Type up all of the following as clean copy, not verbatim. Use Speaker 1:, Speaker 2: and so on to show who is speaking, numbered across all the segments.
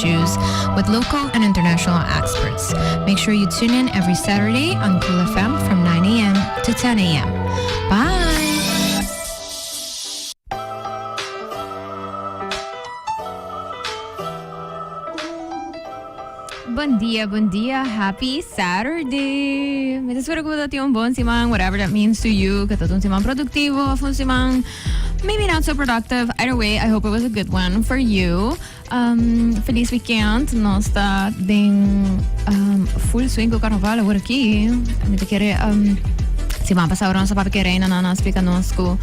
Speaker 1: issues with local and international experts. Make sure you tune in every Saturday on Cool FM from 9 a.m. to 10 a.m. Bye! Bon dia, bon dia. Happy Saturday. Mi ta spera ku bo tin un bon siman, whatever that means to you. Ku ta un siman produktivo of un siman maybe not so productive. Either way, I hope it was a good one for you. Um, feliz weekend. Nos ta den um, full swing ku carnaval awor aki. Mi ta kere um, siman pasá ora nos a papia ku Reina nan a splika nos ku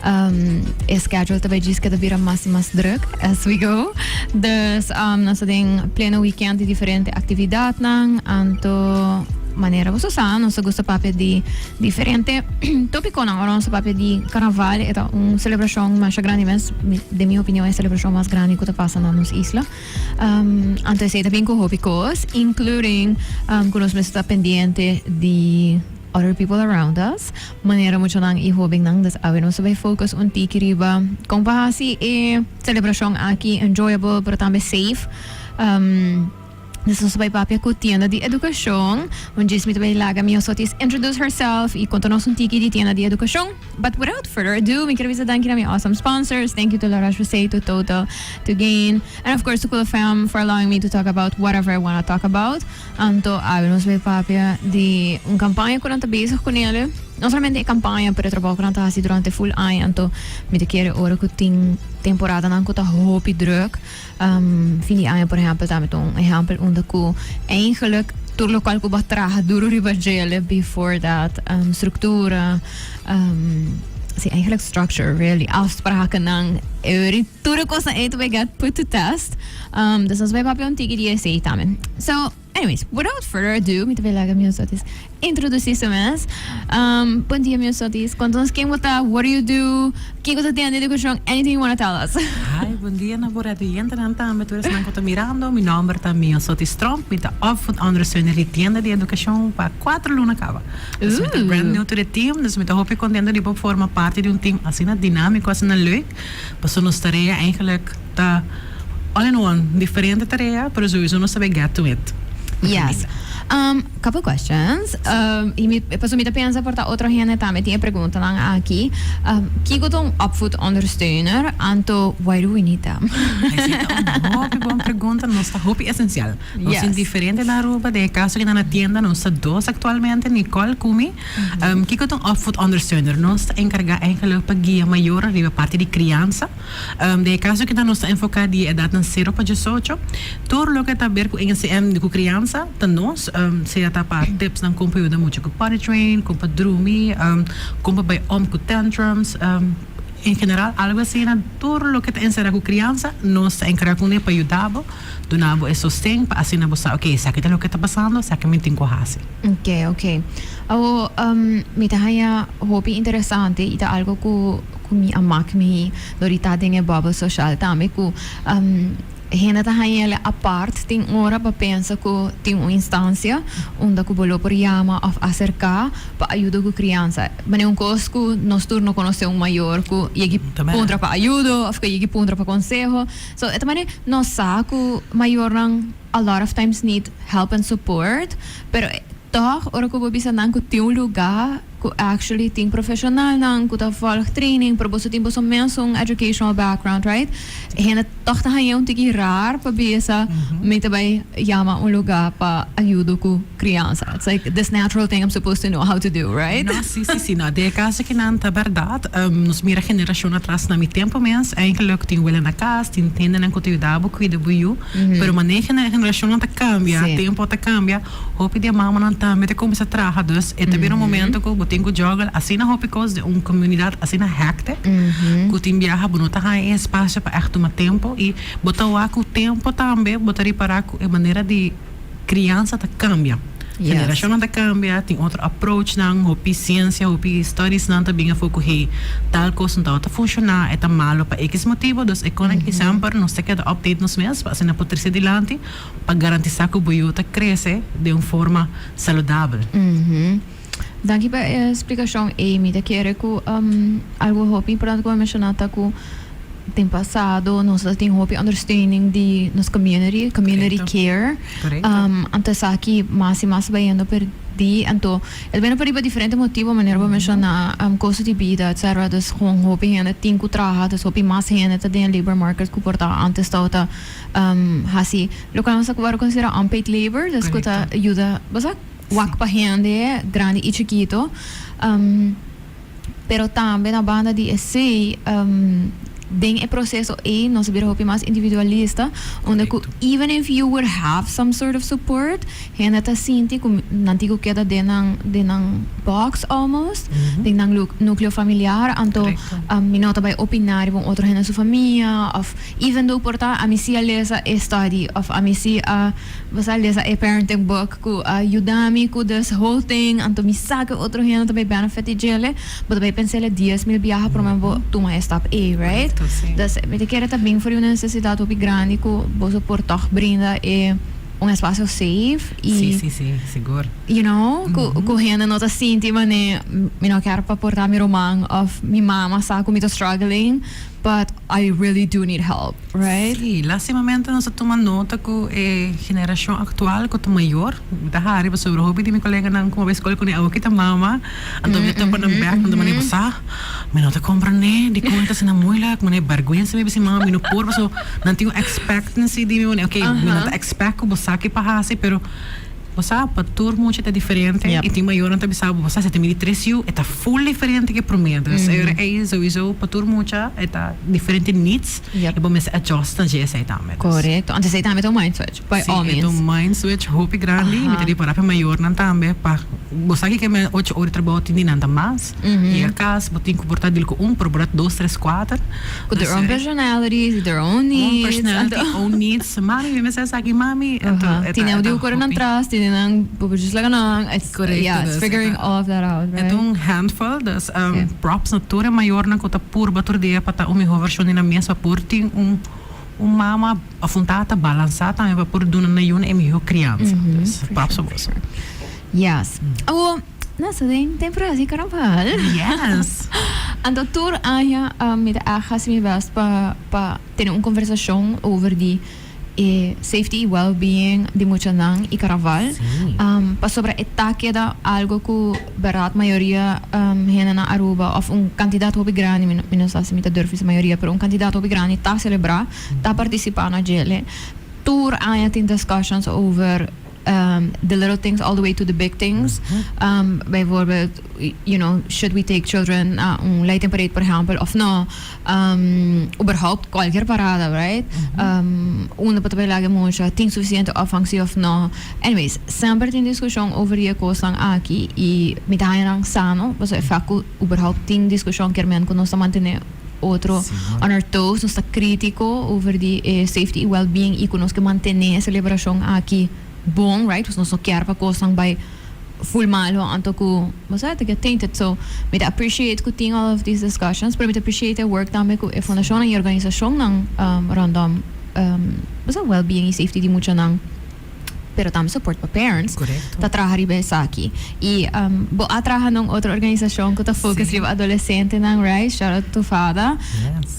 Speaker 1: Um, e schedule ta bij djis keda bira mas y mas druk as we go. Dus um, nos ta den pleno weekend di diferente actividadnan. Anto manera boso sa, nos ta gusta papia di diferente tópiconan. Ora nos ta papia di carnaval, e ta un celebracion masha grandi mes. Den mi opinion, e celebracion mas grandi cu ta pasa na nos isla. Um, anto esey ta bin cu hopi cos, including um, cu nos mester ta pendiente di other people around us, manera muchanan y hobennan, dus awe nos ta bay focus un tiki riba con pa haci e celebracion aki enjoyable pero tambe safe. Um, dus nos ta bay papia cu Tienda di Educacion. Un djis mi ta bay laga Miosotis introduce herself y conta nos un tiki di Tienda di Educacion. But without further ado, mi quier bisa danki na mi awesome sponsors. Thank you to La Roche-Posay, to Total, to Gain, and of course to Cool FM for allowing me to talk about whatever I wanna talk about. Anto awe nos bay papia di un campaña cu nan ta bezig cu nele. No solamente e campaña, pero e trabou cu nan ta haci durante full aña. Anto mi ta kere ora cu tin temporadanan cu ta hopi druk. Fin di aña por ehempel tambe ta un ehempel unda cu eigenlijk tur locual cu bo a traha duro riba djele before that structura, si eigenlijk structure really, afsprakennan, e Tur e kosnan ei ta bay get put to test. Dus nos bay papia un tiki di esei tambe. So, anyways, without further ado, mi ta bay laga Miosotis introduci su mes. Bon dia Miosotis, konta nos ken bo ta, what do you do, kiko ta tende di educacion, anything you wanna tell us.
Speaker 2: Hi, bon dia na bo radioyentenan tambe, tur esnan ku ta mirando. Mi nomber ta Miosotis Tromp, mi ta opvoedondersteuner di tienda di educacion pa cuatro luna caba. Dus mi ta brand new to the team, dus mi ta hopi contento di por forma parti di un team asina dinamico, asina leuk. Pasobra nos tarea eigenlijk ta all in one, diferente tarea, pero sowieso nos ta bay get to it.
Speaker 1: Yes. Couple questions. Y mi, pasobra mi ta pensa por ta otro hende tambe tin e preguntanan aki. Kiko ta un opvoedondersteuner? Anto, why do we need them?
Speaker 2: Esey ta un hopi bon pregunta. Nos ta hopi esencial. Nos tin diferente na Aruba. Den e caso aki na na tienda nos ta dos actualmente, Nicole cu mi. Kiko ta un opvoedondersteuner? Nos ta enkargá eigenlijk pa guia mayornan riba parti di kriansa. Den e kaso kita nos ta enfoká di e edatnan sero pa diesocho. Tur loke ta ber ku NCM ku kriansa ta nos, sea ta pa tipsnan kon pa yuda mucha ku potty train, kon pa drumi, kon pa bai om ku tantrums, en general algu asina. Tur loke ta enserá ku kriansa nos ta enkargá kuné pa yuda bo, duna bo e sosten pa asina bo sa oke esaki ta loke ta pasando, esaki mi tin ku hasi.
Speaker 1: Ok, ok. Awo, mi ta haña hopi interesante i ta algo ku ku mi a mak mi dor di ta den e bubble social tambe ku hende ta haña el apart tin ora pa pensa ku tin un instancia unda ku bo lo por yama òf aserká pa ayuda ku kriansa. Manera un kos ku nos tur no konosé un mayor ku yegi puntra pa ayudo òf ku yegi puntra pa konseho. So e ta manera nos sa ku mayornan a lot of times need help and support, pero toch ora ku bo bisa nan ku tin un luga ku actually tin profesionalnan ku ta volg training, pero boso tin boso mesun educational background, right? Hende toch ta haña un tiki raar pa bisa mi ta bai yama un luga pa ayudo ku criansa. It's like this natural thing I'm supposed to know how to do, right?
Speaker 2: No, si, si, si. No, den e caso kinan ta berdad. Nos mira generacion atras na mi tempo mes, eigenlijk tin wela na cas, tin hendenan ku ta yuda bo cuida bo yu. Pero manera e generacionnan ta cambia, tempo ta cambia, hopi di e mamanan tambe ta cuminsa traha. Dus e ta bira un momento cu bo tin cu juggle asina hopi cos den un comunidad asina hectic, cu tin biaha bo no ta haña e espacio pa echt tuma tempo. Y bo ta wak cu tempo tambe bo ta ripara cu e manera di criansa ta cambia. Generacionnan ta cambia, tin otro approachnan, hopi ciencia, hopi studiesnan ta bin afo cu hey, tal cos no tabata funciona, e ta malo pa X motibo, dus e con aki semper nos ta keda update nos mes pa asina por trece dilanti pa garantisa cu bo yu ta crece den un forma saludabel.
Speaker 1: Danki pa e splicacion, Amy. Ta kere cu algo hopi importante cu bo a menciona ta cu. Den pasado nos a tin hopi understanding di nos community, community care. Anto esaki mas y mas bayendo perdi. Anto el bayendo perdi pa diferente motibo, manera bo menciona, costo di bida etcetera. Dus gewoon hopi hende tin cu traha, dus hopi mas hende ta den e labor market cu por ta antes tabata haci locual nos ta worde considera unpaid labor, dus cu ta yuda, bo sa, wak pa hende grandi y chikito. Pero tambe na banda di esey, den e proceso ey nos a bira hopi mas individualista, unda cu even if you would have some sort of support, hende ta sinti cu nan tin cu keda den nan den nan box almost, den nan nucleo familiar, anto mi no ta bay opina riba un otro hende su famia, of even though por ta ami si a lesa e study, of ami si a Bo sa lesa e parenting book cu a yuda mi cu this whole thing, anto mi sa cu otro hende ta bay benefit di djele, bo ta bay pensele 10,000 biaha prome bo tuma e stap ey, right?
Speaker 2: Correcto, si.
Speaker 1: Dus mi ta kere ta bin for di un necesidad hopi grandi cu boso por toch brinda e un espacio safe y
Speaker 2: Si, si, si, sigur.
Speaker 1: you know, cu cu hende no ta sinti mane mi no kier pa porta mi ruman of mi mama sa cu mi ta struggling, but I really do need help. Right?
Speaker 2: Sí, lastimamente nos a tuma nota ku e generashon aktual ku ta mayor, mi ta hari pasobra hopi di mi koleganan ku a bai skol kuné awoki ta mama, anto mi ta topa nan bèk anto manera bo sa, mi no ta komprendé dikon e ta asina moeilijk, manera bèrgwensa mi bisa mama mi no por pasobra nan tin un expectancy di mi, manera ok mi no ta expect ku bo sa ke pa hasi pero Bo sa, pa tur mucha ta diferente i tin mayornan ta bisa bo, bo sa si ta midi tres yu e ta full diferente ke prome. Dus e ora ei souiso pa tur mucha e ta diferente needs i bo mester adjust na dje esei tambe. Dus.
Speaker 1: Korekto. Anto esei tambe ta un mind switch, by all
Speaker 2: means. Si, e ta un mind switch hopi grandi. Mi ta di para pa e mayornan tambe pa bo sa kiko e ocho ora di trabou tin di nan ta mas. Yega kas bo tin ku por ta deal ku un pero por ta dos, tres, kuater.
Speaker 1: Ku their own personalities, their own needs.
Speaker 2: Own personality, own needs. Mami, mi mester esaki, mami. Anto e ta.
Speaker 1: Tin nan di ku kore nan tras, tin nan bo por just laga nan.
Speaker 2: Korekto.
Speaker 1: Yeah, it's figuring all of that out, right?
Speaker 2: E ta un handful, dus props na tur e mayornan ku ta purba tur dia pa ta un mihó vershon di nan mes pa por tin un un mama òf un tata balansá tambe pa por duna nan yunan e mihó kriansa. Dus props pa boso.
Speaker 1: Yes. Awor, nos ta den temporada di karnaval.
Speaker 2: Yes.
Speaker 1: Anto tur aña mi ta ègt hasi mi bèst pa pa tene un konversashon over di e safety i well-being di muchanan i karnaval. Pasobra e ta keda algo ku bèrdat mayoria hende na Aruba òf un kantidat hopi grandi, mi no sa si mi ta durf bisa mayoria, pero un kantidat hopi grandi ta selebrá, ta partisipá na djele. Tur aña tin discussions over the little things all the way to the big things. Bijvoorbeeld, you know, should we take children na un lighting parade por ehempel of no? Überhaupt cualkier parada, right? Unda bo ta bay laga e mucha? Tin suficiente opvang si of no? Anyways, semper tin discusion over di e cosnan aki y mi ta haña nan sano pasobra e fact cu überhaupt tin discusion kier men cu nos ta mantene otro on our toes, nos ta critico over di e safety y well being y cu nos ke mantene e celebracion aki bon, right? Pasobra nos no kier pa cosnan bay full malo anto cu bo sa ta get tainted. So mi ta appreciate cu tin all of these discussions, pero mi ta appreciate e work tambe cu e fundacionnan y organisacionnan rondom bo sa well being y safety di muchanan. Pero tambe support pa parents ta traha riba esaki. Y bo a traha na un otro organisacion cu ta focus riba adolescentenan, right? Shout out to Fada.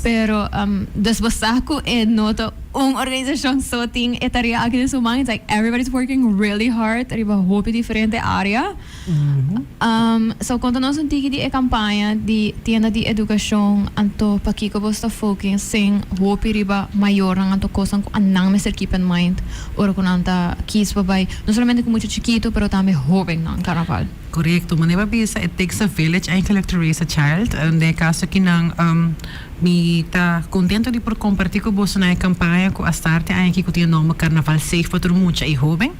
Speaker 1: Pero dus bo sa cu e no ta un organisacion so tin e tarea aki den su man. It's like everybody's working really hard riba hopi diferente area. So konta nos un tiki di e kampaña di tienda di edukashon, anto pakiko bo sta focusing hopi riba mayornan anto kosnan ku anan mester keep in mind ora ku nan ta kies pa bai no solamente ku mucha chikito pero tambe hobennan karnaval.
Speaker 2: Korekto, manera bo a bisa it takes a village eigenlijk to raise a child. Den e kaso akinan mi ta kontento di por kompartí ku boso na e kampaña ku a start e aña aki ku tin e nòmber Karnaval Safe pa tur mucha i hoben.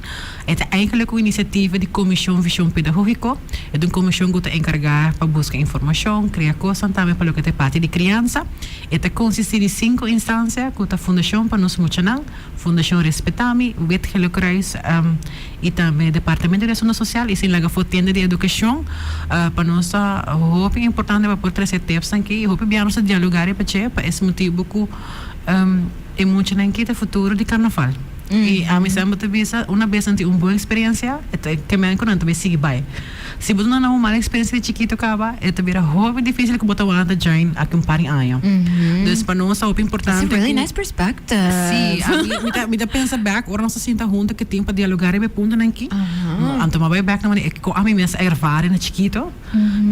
Speaker 2: E ta eigenlijk un inisiativa di Komishon Vishon Pedagógiko. E ta un komishon ku ta enkargá pa buska informashon, krea kosnan tambe pa loke ta e parti di kriansa. E ta konsistí di sinku instansia ku ta Fundashon pa Nos Muchanan, Fundashon Respetami, Wit Gele Kruis i tambe Departamento di Asuntu Sosial i sin laga afó Tienda di Edukashon. Pa nos ta hopi importante pa por trese tipsnan aki i hopi bia nos ta dialogá riba dje pa es motibu ku e muchanan aki ta futuro di karnaval. Y ami semper ta bisa, una bes nan tin un bon experiencia, e ta kemen cu nan ta bay sigui bay. Si bo duna nan un mal experiencia di chikito caba, e ta bira hopi dificil cu bo ta wanta join aki un par di aña. Dus pa nos ta hopi
Speaker 1: That's a
Speaker 2: importante
Speaker 1: really
Speaker 2: cu
Speaker 1: nice perspective.
Speaker 2: Sí, ami mi ta mi ta pensa bek ora nos ta sinta hunto cu tin pa dialoga riba e puntonan aki. Anto mi a bay bek na manera cu ami mes a ervaar na chikito.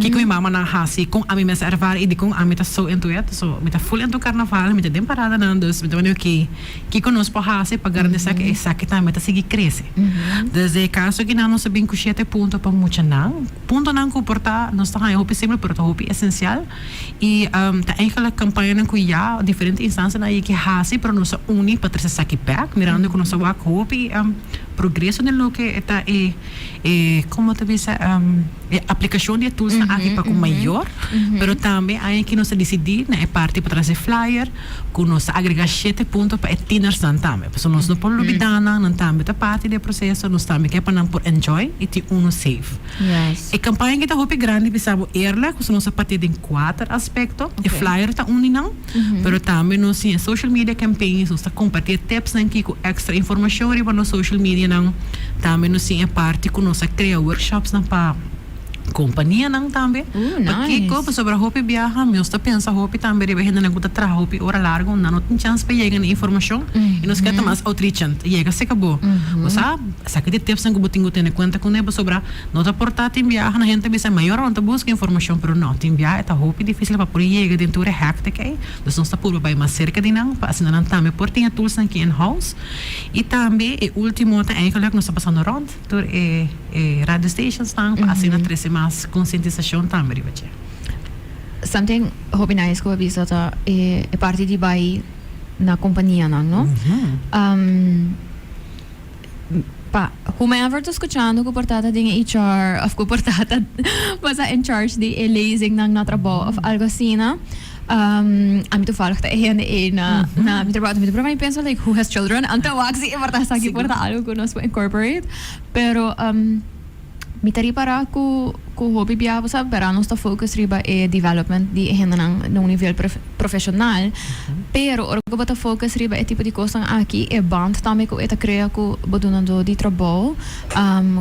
Speaker 2: Kiko mi mamanan hasi kon ami mes a ervaar i dikon ami ta so into it. So mi ta full into karnaval, mi ta den paradanan, dus mi ta wende oké, kiko nos por hasi pa garantisa ku esaki tambe ta sigui krese. Dus den e kaso akinan nos a bin ku shete punto pa muchanan, puntonan ku por ta nos ta haña hopi simpel pero ta hopi esensial i ta eigenlijk kampañanan ku ya diferente instansianan a yega hasi pero nos a uni pa trese esaki bèk mirando ku nos a wak hopi progreso den loke ta e e como ta bisa e aplicacion di e toolsnan aki pa cu mayor, pero tambe aña aki nos a dicidi na e parti pa tras e flyer cu nos ta agrega shete punto pa e tienersnan tambe, pasobra nos no por lubida nan, nan tambe ta parti di e proceso, nos tambe ke pa nan por enjoy y tin uno safe. E campaña aki ta hopi grandi bisa bo eerlijk, pasobra nos a parti den cuater aspecto, e flyer ta un di nan, pero tambe nos tin e social media campaigns, nos ta comparti e tipsnan aki cu extra informacion riba nos social medianan. Tambe nos tin e parti cu nos a crea workshopsnan pa companianan tambe. Pakico? Pasobra hopi biaha nos ta pensa hopi tambe riba e hendenan cu ta traha hopi ora largo, nan no tin chance pa yega na informacion y nos kier ta mas outreachend, yega cerca bo. Bo sa, esaki ta e tipsnan cu bo tin cu tene cuenta cune pasobra No ta por ta tin biaha na hende bisa mayor nan ta buska informacion pero no tin biaha e ta hopi dificil pa por yega den tur e hectic ey dus nos ta purba bay mas cerca di nan pa asina nan tambe por tin e tools nan aki in house y tambe e ultimo ta eigenlijk nos ta pasando rond tur e e radio stations nan pa asina trece mas concientisacion tambe riba dje.
Speaker 1: Something hopi nice cu a bisa ta e parti di bay na companianan no. Pa whomever ta skuchando ku por ta ta den e HR of ku por ta ta basa in charge di e lezingnan na trabou of algo asina, ami toevallig ta e hende ei na na mi trabou. Mi ta proba mi pensa like who has children? Anto wak si e por ta esaki por ta algo ku nos por incorporate. Pero Mi ta ripará ku ku hopi bia bo sa bera nos ta focus riba e development di e hendenan na un nivel profesional, pero ora ku bo ta focus riba e tipo di kosnan aki e band tambe ku e ta krea ku bo dunadó di trabou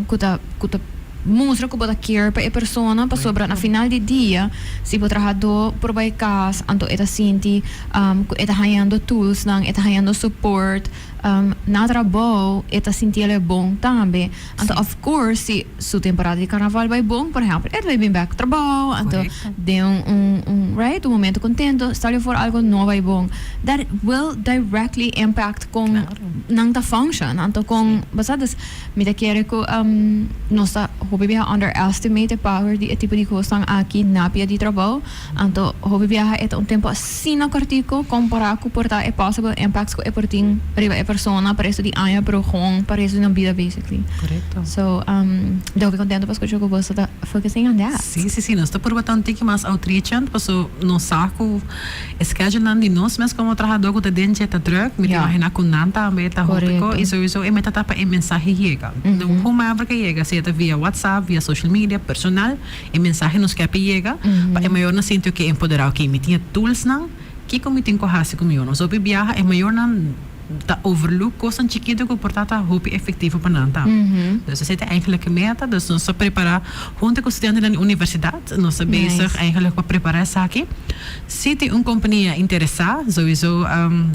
Speaker 1: ku ta ku ta mustra ku bo ta care pa e persona pasobra na final di dia si bo trahadó por bai kas anto e ta sinti ku e ta hañando toolsnan e ta hañando support. Na trabou e ta sinti el e bon tambe. Anto of course si su temporada di carnaval bai bon, por ehempel, e ta bai bin bek trabou, anto den un un un right, un momento contento, stel je voor algo no bai bon, that will directly impact con nan ta function, anto con, bo sa, dus mi ta kere cu nos ta hopi biaha underestimate e power di e tipo di cosnan aki na pia di trabou. Anto hopi biaha e ta un tempu asina kortiku kompará ku por ta e possible impacts ku e por tin riba e persona pa resto di aña pero gewoon pa resto di nan bida basically.
Speaker 2: Korekto.
Speaker 1: So mi ta hopi kontento pa skucha ku boso ta focusing on that.
Speaker 2: Sí, sí, sí. Nos ta purba ta un tiki mas outreachend paso nos sa ku e schedulenan di nos mes komo trahadó ku ta den dje ta drùk. Mi ta imaginá ku nan tambe ta hopi ko i souiso e meta ta pa e mensahe yega. Whomever ke yega, sea ta via WhatsApp, via social media, personal. E mensahe nos ke yega pa e mayornan sinti oke empoderá, oke mi tin e toolsnan, kiko mi tin ku hasi ku mi yunan? Hopi biaha e mayornan ta overlook kosnan chikitu ku por ta ta hopi efektivo pa nan tambe. Dus esei ta eigenlijk e meta, dus nos ta prepará hunto ku studiantenan di universidat, nos ta bezig eigenlijk pa prepará esaki. Si tin un kompania interesá, souiso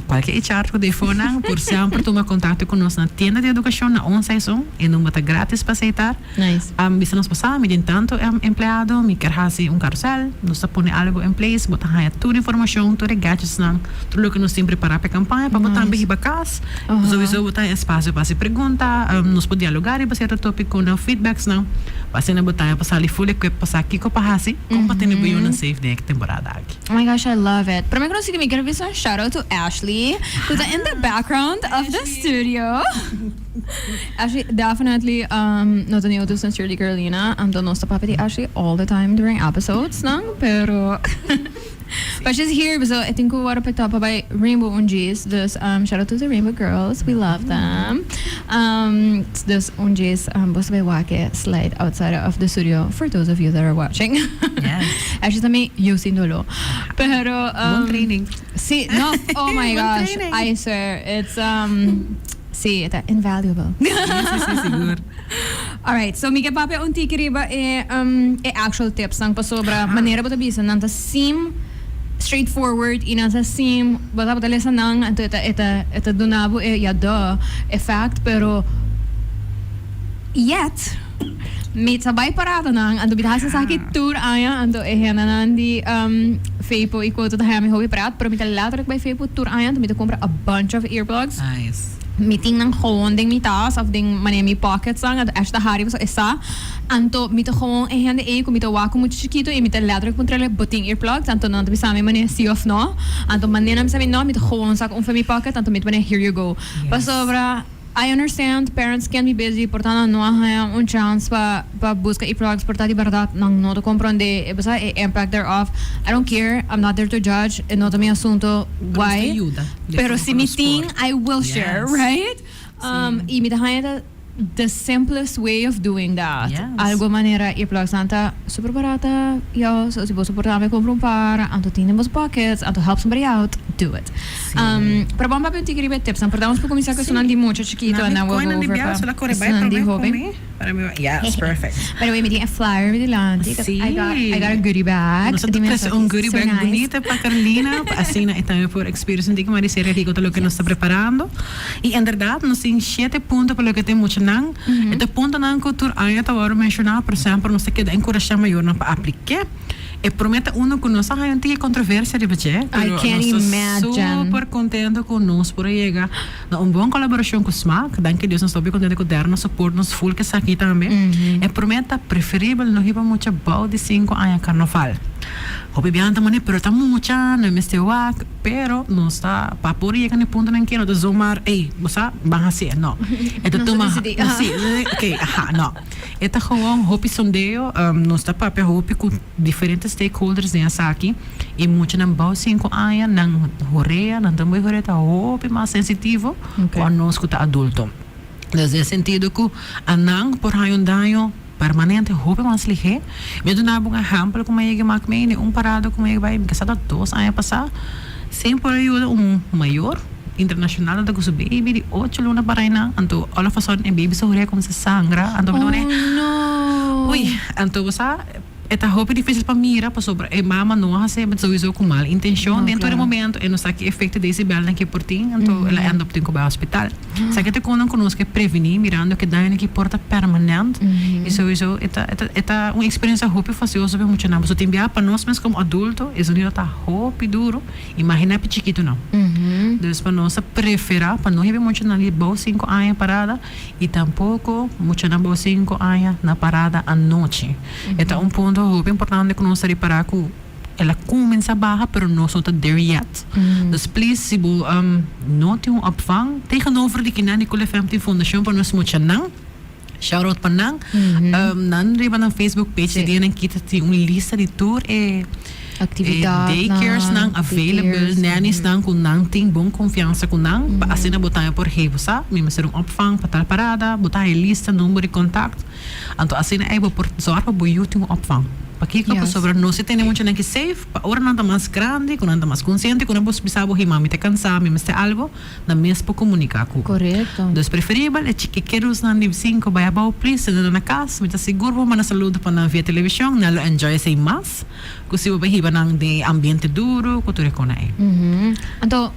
Speaker 2: kualke HR ku ta ei fonan por semper tuma kontakto ku nos na tienda di edukashon na 161, e number ta gratis pa aseitar.
Speaker 1: Nice.
Speaker 2: Bisa nos pasá, mi tin tantu empleado, mi kier hasi un karusèl, nos ta pone algu in place, bo ta haña tur informashon, tur e gadgetsnan, tur loke nos tin prepará pa e kampaña pa bo tambe hiba kas. Souiso bo ta haña espasio pa hasi pregunta, nos por dialogá riba sierto tópikonan, feedbacksnan, pa asina bo ta haña pa sali full equipped pa sa kiko pa hasi, kon pa tene bo yunan safe den e temporada aki.
Speaker 1: Oh my gosh, I love it. Prome ku nos sigui mi kier bisa un shout out to Ashley, ku ta in the background of the studio. Ashley, definitely no ta new to Sincerely Carolina, anto nos ta papia di Ashley all the time during episodes nan, pero but she's here so e tin cu worde picked up by Rainbow Undies, dus shout out to the Rainbow Girls, we love them. Dus Undies, bo ta bay wak e slide outside of the studio for those of you that are watching.
Speaker 2: Yes.
Speaker 1: Ashley ta mi yu sin dolo, pero
Speaker 2: Bon training.
Speaker 1: Si, no, oh my
Speaker 2: Bon
Speaker 1: gosh,
Speaker 2: training.
Speaker 1: I swear, it's. Si, e ta invaluable.
Speaker 2: Si, si, si, sigur.
Speaker 1: Alright, so mi ke papia un tiki riba e e actual tipsnan pasobra manera bo ta bisa nan ta seem straightforward y nan ta seem bo tabata lesa nan anto e ta e ta e ta duna bo e ya duh effect pero yet mi ta bai paradanan anto mi ta hasi esaki tur aña anto e hendenan di Fepo y Koto ta haña mi hopi pret pero mi ta letterlijk bai Fepo tur aña anto mi ta cumpra a bunch of earplugs.
Speaker 2: Nice.
Speaker 1: Mi tin nan gewoon den mi tas of den manera mi pockets nan anto Ash ta hari pasobra e sa anto mi ta gewoon e hende ey cu mi ta wak cu mucha chikito y mi ta letterlijk puntra bo tin earplugs anto nan ta bisa mi manera si of no anto manera nan bisa mi no mi ta gewoon saca un for mi pocket anto mi ta manera here you go pasobra I understand parents can be busy por ta nan no a haña un chance pa pa busca earplugs por ta di berdad nan no ta comprende e bo sa e impact thereof I don't care I'm not there to judge e no ta mi asunto why pero si mi tin I will share right y mi ta haña ta the simplest way of doing that algo manera earplugs nan ta super barata yo so si bo por tambe compra un par anto tin den bo pockets anto help somebody out do it. Pero bon papia un tiki riba e tipsnan. Por damos por cuminsa cu esunnan di mucha chikito and then we'll go over pa esunnan di hoben.
Speaker 2: Yes, perfect.
Speaker 1: By the way, mi tin e flyer mi dilanti.
Speaker 2: Sí.
Speaker 1: I got a goodie bag.
Speaker 2: Nos a trece un goodie bag bunita pa Carolina pa asina e tambe por experience un tiki mas di serie kico ta loke nos ta preparando. Y inderdaad nos tin shete punto pa loke ta e muchanan. E ta puntonan cu tur aña ta worde menciona pero semper nos ta keda encurasha mayornan pa aplique. E prome ta uno cu nos a haña un tiki controversia riba dje, pero nos ta super contento cu nos por a yega na un bon colaboracion cu Smaak. Danki Dios nos ta hopi contento cu Derna support nos full cu esaki tambe. E prome ta preferibel no hiba mucha bou di cinco aña carnaval. Hopi biaha ta mane pero ta mucha, no e mester wak, pero nos ta pa por yega na e puntonan ke no ta zomaar ey bo sa ban haci'e, no. E ta tuma, si, ok, aha, no. E ta gewoon hopi sondeo, nos ta papia hopi ku diferente stakeholders den esaki i muchanan bou sinku aña nan horea, nan tambo e horea ta hopi mas sensitivo ku anos ku ta adulto. Dus den sentido ku anan por haña un daño permanente hopi mas lihé. Mi a duna bo un ehèmpel ku mi a yega mak mei den un parada ku mi a yega bai, mi kasa ta dos aña pasá, sin por a yuda un mayor. Internacional ta cu su baby di ocho luna para einan, anto all of a sudden e baby su horea cuminsa sangra, anto mi ta pone,
Speaker 1: Oh no!
Speaker 2: Uy, anto bo sa e ta hopi dificil pa mira pasobra e mama no a haci sowieso cu mal intencion
Speaker 1: No,
Speaker 2: den tur e
Speaker 1: claro.
Speaker 2: momento e no sa ki efecto decibelnan ki por tin, anto el a end up tin cu bay hospital. Sa ki ta con nan cu nos ke preveni mirando ke dañonan ki por ta permanent y sowieso e ta e ta e ta un experiencia hopi fastioso pa e muchanan pasobra tin biaha pa nos mes como adulto e zonido ta hopi duro. Imagina pi chikitonan. Dus pa nos ta prefera pa no hebe muchanan di bou sinku aña parada y tampoco muchanan bou sinku aña na parada anochi. E ta un punto hopi importante cu nos ta ripara cu el a cuminsa baha pero nos no ta there yet. Dus please si bo no tin un opvang tegenover di kinan di Cool FM tin fundacion pa nos muchanan. Shout out pa nan. Nan riba nan Facebook page di dia nan kita tin un lista di tur e daycares nan available, nannies nan ku nan tin bon konfiansa ku nan pa asina bo tambe por hey bo sa mi mester un opvang pa tal parada, bo ta haña lista, number di kontakt. Anto asina ei bo por zorg pa bo yu tin un opvang. Pakiko? Pasobra nos si tene muchanan ki safe pa ora nan ta mas grandi, ku nan ta mas konsiente ku nan por bisa bo hey mami ta kansa, mi mester algo. Nan mes por comunica cu.
Speaker 1: Correcto.
Speaker 2: Dus preferibel e chikikerosnan di cinco bay abao please tene nan na cas. Mi ta sigur bo manda saludo pa nan via television. Nan lo enjoy esey mas cu si bo bay hiba nan den e ambiente duro cu tur e cona ey.
Speaker 1: Anto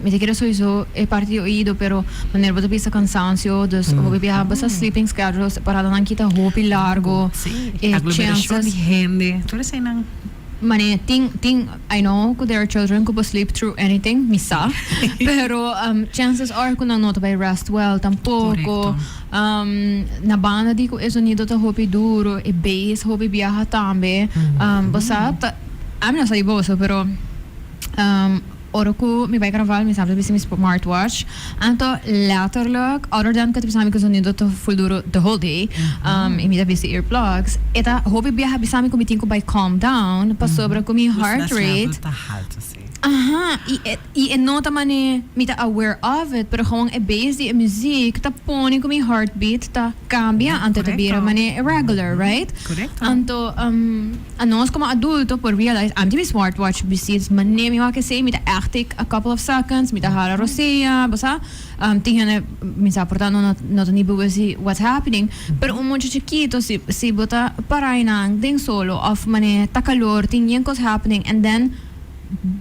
Speaker 1: mi ta kere sowieso e parti di oido pero manera bo ta bisa cansancio dus hopi biaha bo sa sleeping schedules paradanan kita hopi largo.
Speaker 2: Si, aglomeracion di hende tur eseynan.
Speaker 1: Mane tin tin I know ku there are children ku por sleep through anything, mi sa, pero chances are ku nan no ta bai rest well tampoko. Na banda di ku e zonido ta hopi duro, e bass hopi biaha tambe. Bo sa ta, ami no sa di boso pero. Ora ku mi bai karnaval mi sa ta bisti mi smartwatch. Anto letterlijk other than ku ta bisa mi ku zonido ta full duro the whole day i mi ta bisti earplugs e ta hopi biaha bisa mi ku mi tin ku bai calm down pasobra ku mi heart rate. Aha, y e no ta mane mi ta aware of it, pero gewoon e base di e muziek ta pone cu mi heartbeat ta cambia anto ta bira mane irregular, right?
Speaker 2: Correcto.
Speaker 1: Anto anos como adulto por realize, ami tin mi smartwatch precies, mane mi wak esey, mi ta echt take a couple of seconds, mi ta hala rosea, bo sa? Tin hende mi sa por ta no no ta ni bewust di what's happening, pero un mucha chikito si bo ta para einan den solo of mane ta calor tin yen cos happening and then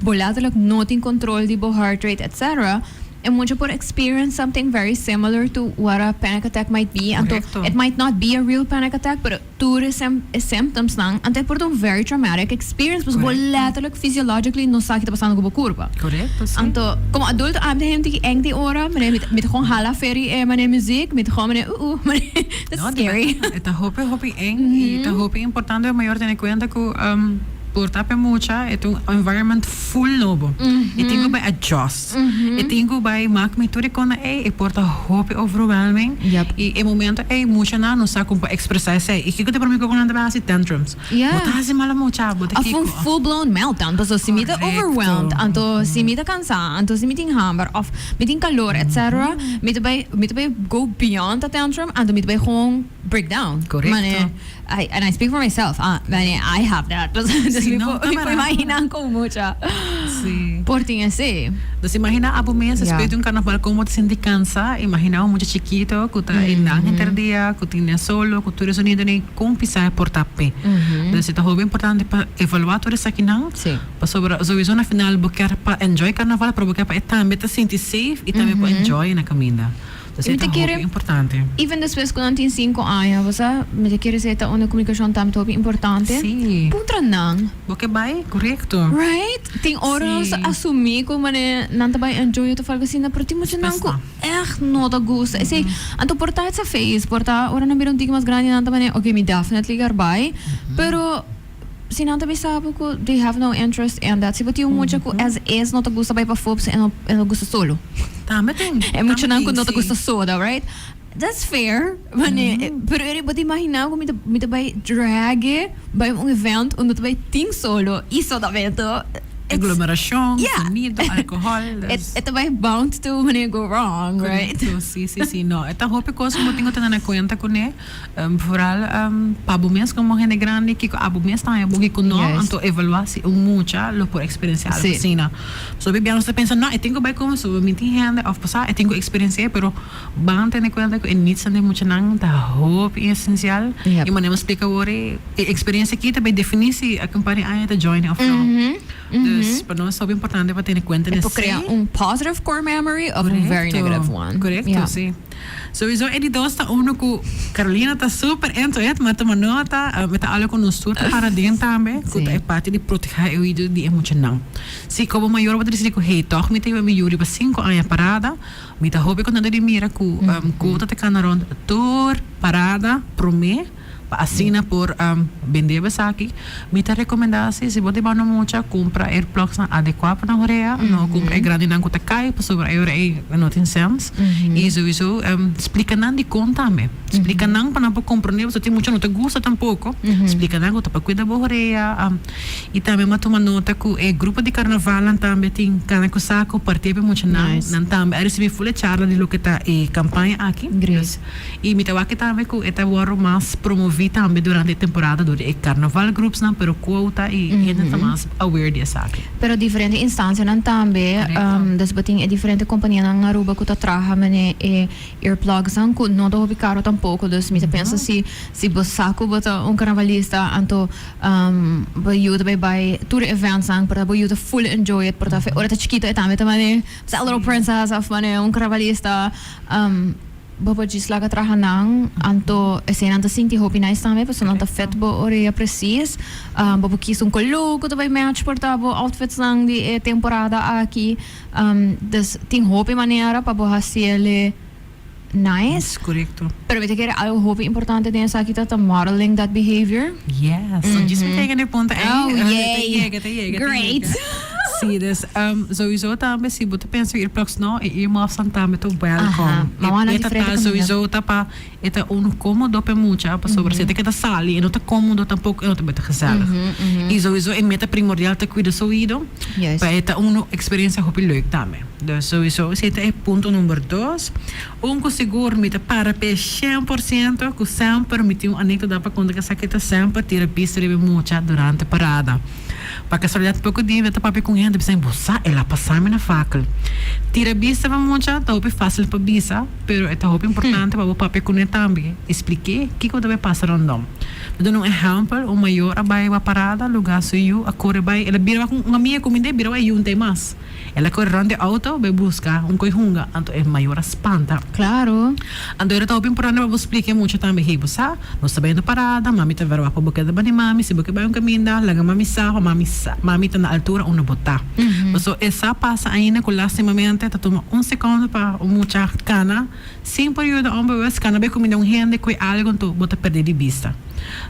Speaker 1: bo letterlijk no tin control di bo heart rate etc. E mucha por experience something very similar to what a panic attack might be anto it might not be a real panic attack pero tur e e symptoms nan anto e por ta un very traumatic experience pasobra bo letterlijk physiologically no sa ki ta pasando ku bo kurpa.
Speaker 2: Correcto, si.
Speaker 1: Anto como adulto ami ta hende ki eng tin ora manera mi ta mi ta gewoon hala feri e manera muziek mi ta gewoon manera uh uh manera that's
Speaker 2: No,
Speaker 1: scary.
Speaker 2: E ta hopi hopi eng y ta hopi importante pa mayor tene cuenta cu por ta pe mucha e ta un environment full nobo. E tin cu bay adjust. E tin cu bay mak mi tur e kona ey e por ta hopi overwhelming. Y e momento ey muchanan no sa con pa expresa esey. Y kico ta prome cu nan ta bay haci? Tantrums. Bo ta haci malo mucha, bo ta
Speaker 1: Of
Speaker 2: kico.
Speaker 1: un full blown meltdown. Pasobra si mi ta overwhelmed, anto si mi ta cansa, anto si mi tin hamber of mi tin calor etc. Mi ta bay mi ta bay go beyond a tantrum anto mi ta bay gewoon break down.
Speaker 2: Correcto.
Speaker 1: I, and I speak for myself, ah, mane, I have that. Dus
Speaker 2: Sí,
Speaker 1: mi
Speaker 2: no,
Speaker 1: por,
Speaker 2: ta
Speaker 1: mi por
Speaker 2: barato.
Speaker 1: imagina con mucha.
Speaker 2: Sí.
Speaker 1: Por tin esey.
Speaker 2: Dus imagina abo mes
Speaker 1: Ja.
Speaker 2: despues di un carnaval como bo ta sinti cansa, imagina un mucha chikito cu ta einan henter dia, cu tin den solo, cu tur e sonidonan con pisa e por ta p'e. Dus e ta hopi importante pa evalua tur esakinan,
Speaker 1: Sí.
Speaker 2: pasobra sowieso na final bo kier pa enjoy carnaval, pero bo kier pa e tambe ta sinti safe y tambe por enjoy na caminda.
Speaker 1: I mi ta kere, even despues ku nan tin sinku aña, bo sa, mi ta kere esei ta un komunikashon tambe ta hopi importante.
Speaker 2: Sí.
Speaker 1: Puntra nan.
Speaker 2: Bo ke bai, korekto.
Speaker 1: Right? Tin ora nos ta asumí ku manera nan ta bai enjoy òf algu asina, pero tin mucha nan ku ègt no ta gusta esei. Anto por ta it's a phase, por ta ora nan bira un tiki mas grandi nan ta manera, ok, mi definitely kier bai, pero si nan ta bisa bo ku they have no interest in that, si bo tin un mucha ku as is no ta gusta bai pafó, pasobra e no e no gusta solo.
Speaker 2: Tambe tin.
Speaker 1: E muchanan ku
Speaker 2: Tambe
Speaker 1: no ta
Speaker 2: tin,
Speaker 1: gusta
Speaker 2: sí.
Speaker 1: soda, right? That's fair. Wanneer, pero eri bo ta imaginá ku mi ta mi ta bai drag e bai un event unda ta bai tin solo i sodamento. It's
Speaker 2: Aglomerashon,
Speaker 1: yeah.
Speaker 2: sonido, alkohòl,
Speaker 1: E
Speaker 2: dus.
Speaker 1: e ta bai bound to wanneer go wrong, right?
Speaker 2: Korekto, sí, sí, sí. No, e ta hopi kos ku bo tin ku tene na kuenta kuné. Vooral pa bo mes como hende grandi kiko abo mes ta haña bo kiko no, anto evalua si un mucha lo por experiencia algo asina. So hopi bia nos ta pensa no e tin ku bai como so mi tin hende of pasá e tin ku experiencia pero ban tene cuenta ku e needs nan di muchanan ta hopi esencial y manera mi splica awor e experiencia aki ta bai defini si a company aña ta join of no. Dus pa nos hopi importante pa tene cuenta
Speaker 1: E por crea un positive core memory of un very negative one.
Speaker 2: Corecto, si. Sowieso e di dos ta uno cu Carolina ta super into it, ma tuma nota, mi ta algo cu nos tur ta para den tambe, cu ta e parti di proteha e oido di e muchanan. Si como mayor bo ta dicidi cu hey, toch mi ta hiba mi yu riba cinco aña parada, mi ta hopi contento di mira cu cu ta ta cana rond tur parada prome, Pa asina por bende bo esaki, mi ta recomenda si, si bo ta banda mucha, cumpra earplugsnan adecua pa nan horea, no cumpra e grandinan cu ta cay pasobra e ora ey no tin sens. Y sowiso splica nan dicon tambe. Splica nan pa nan por comprende pasobra tin mucha no ta gusta tampoco. Splica nan cu ta pa cuida bo horea. Y tambe mi a tuma nota cu e grupo di carnavalnan tambe tin cana cu saco partia pa e muchanan. Nan tambe a ricibi full e charla di loke ta e campaña aki. Y mi ta wak tambe cu e ta worde mas promovi tambe durante e temporada door di e carnaval groupsnan, pero quota y hende ta mas aware di esaki.
Speaker 1: Pero diferente instancianan tambe, dus bo tin e diferente companianan na Aruba cu ta traha mene e earplugsnan cu no ta hopi caro tampoco, dus mi ta pensa si si bo sa cu bo ta un carnavalista anto bo yuda bay bay tur e eventsnan por ta bo yuda full enjoy it, por ta ora ta chikito e tambe ta mane sa little princess of mane un carnavalista. Bo por djis laga traha nan, anto eseinan ta sinti hopi nice tambe pasobra nan ta fit bo orea precies. Bo por kies un color cu ta bay match por ta bo outfitsnan di e temporada aki. Dus tin hopi manera pa bo haciele nice.
Speaker 2: Correcto.
Speaker 1: Pero mi ta kere algo hopi importante den esaki ta ta modeling that behavior.
Speaker 2: Yes, so djis mi ta yega na e punto ey.
Speaker 1: Oh,
Speaker 2: Ta
Speaker 1: yay.
Speaker 2: yega, ta yega, ta
Speaker 1: Great.
Speaker 2: yega. Sí, dus sowieso tambe si bo ta pensa earplugs no, e earmuffsnan tambe ta welkom.
Speaker 1: Aha, ma wana
Speaker 2: E meta
Speaker 1: diferente
Speaker 2: ta
Speaker 1: kaminda.
Speaker 2: sowieso ta pa e ta unu komodo pa e mucha pasobra si e ta keda sali e no ta komodo tampoko e no ta beta gezellig. I sowieso e meta primordial ta kuida su oido
Speaker 1: Juist.
Speaker 2: pa e ta unu eksperensia hopi leuk tambe. Dus sowieso esei ta e punto number dos. Un ku sigur mi ta para p'e 100% ku semper mi tin un anekdota pa konta ku esaki ta semper tira bista riba e mucha durante parada. Pa kasualidat poko dia mi ta papia ku un hende bisa mi bo sa el a pasa mi na fakkel. Tira bista pa mucha ta hopi fasil pa bisa pero e ta hopi importante pa bo papia kuné tambe i splik'é kiko ta bai pasa rondom. Mi duna un ehèmpel, un mayor a bai ba parada lugá su yu a kore bai el a bira ku un amiga ku mi bira bai yu un mas. El a kore rònt e outo bai buska un koi hunga, anto e mayor a spanta.
Speaker 1: Claro.
Speaker 2: Anto era ta hopi importante pa bo splika e mucha tambe, hey bo sa, nos ta bayendo parada, mami ta verwagt pa bo keda bani mami, si bo ke bai un kaminda, laga mami sa pa mami sa, mami ta na altura unda bo ta. Paso e sa pasa ainda ku lastimamente ta tuma un sekondo pa un mucha kana sin por yuda onbewust, kana bai kuminda un hende kue algu anto bo ta perde di bista.